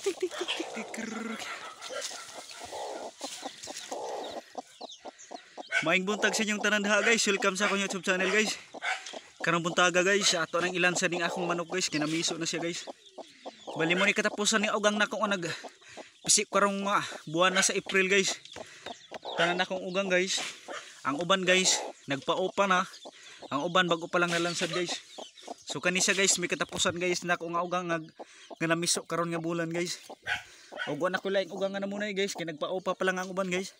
Tik tik tik tik tik. Maing buntag sa inyong tanan diha, guys. Welcome sa akong YouTube channel, guys. Karong buntaga, guys, ato nang ilan sa ning akong manok, guys, kinamiso na siya, guys. Bali mo ni katapusan ni ugang nako nga nag pisik karong buwan na sa April, guys. Tanan akong ugang, guys. Ang uban, guys, nagpaopa na. Ang uban bago pa lang nalansad, guys. So kani siya, guys, may katapusan, guys, nako nga ugang nga namiso karon nga bulan, guys. Ug wa na ko laing ugang nga namunay, guys, kay nagpaopa pa lang ang uban, guys.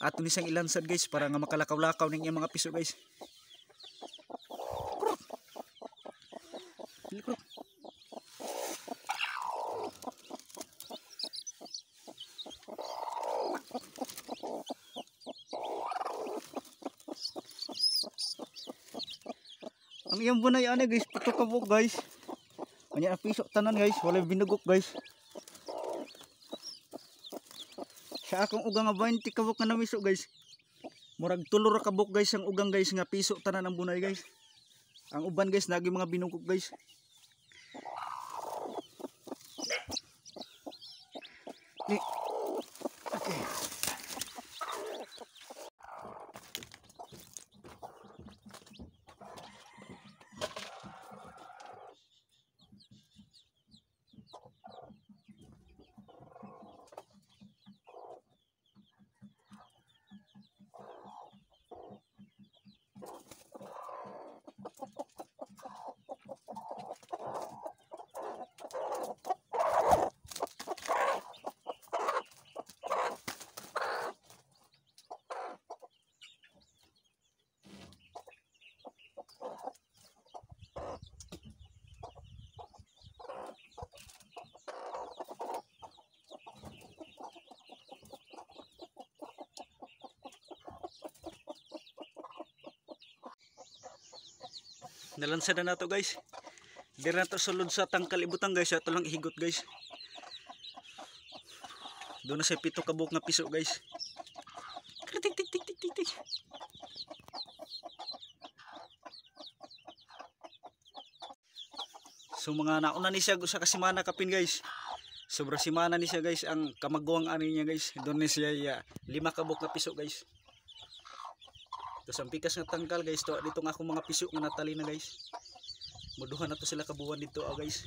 Ato ni siyang ilansad, guys, para nga makalakaw-lakaw ning iyang mga piso, guys. Ang iyang bunay ani, guys, puto kabuk, guys. Anya ang piso tanan, guys, walay binugok, guys. Sa akong ugang nga 20 kabuk nga namiso, guys. Murag tulo ra kabuk, guys, ang ugang, guys, nga piso tanan ang bunay, guys. Ang uban, guys, nagi mga binugok, guys. Ni. Okay. Nalansad na nato, guys. Diri na to sulod sa tangkal ibutang, guys. Ato lang ihigot, guys. Doon na sa 7 ka buok nga piso, guys. Tik tik tik tik tik tik. So mga nauna ni siya usa ka semana kapin, guys. Sobra semana ni siya, guys, ang kamaguang ani niya, guys. Doon ni siya 5 ka buok nga piso, guys. Tapos ang pikas nga tangkal, guys, to dito nga akong mga piso nga natali na, guys. Muduha na to sila kabuwan dito, guys.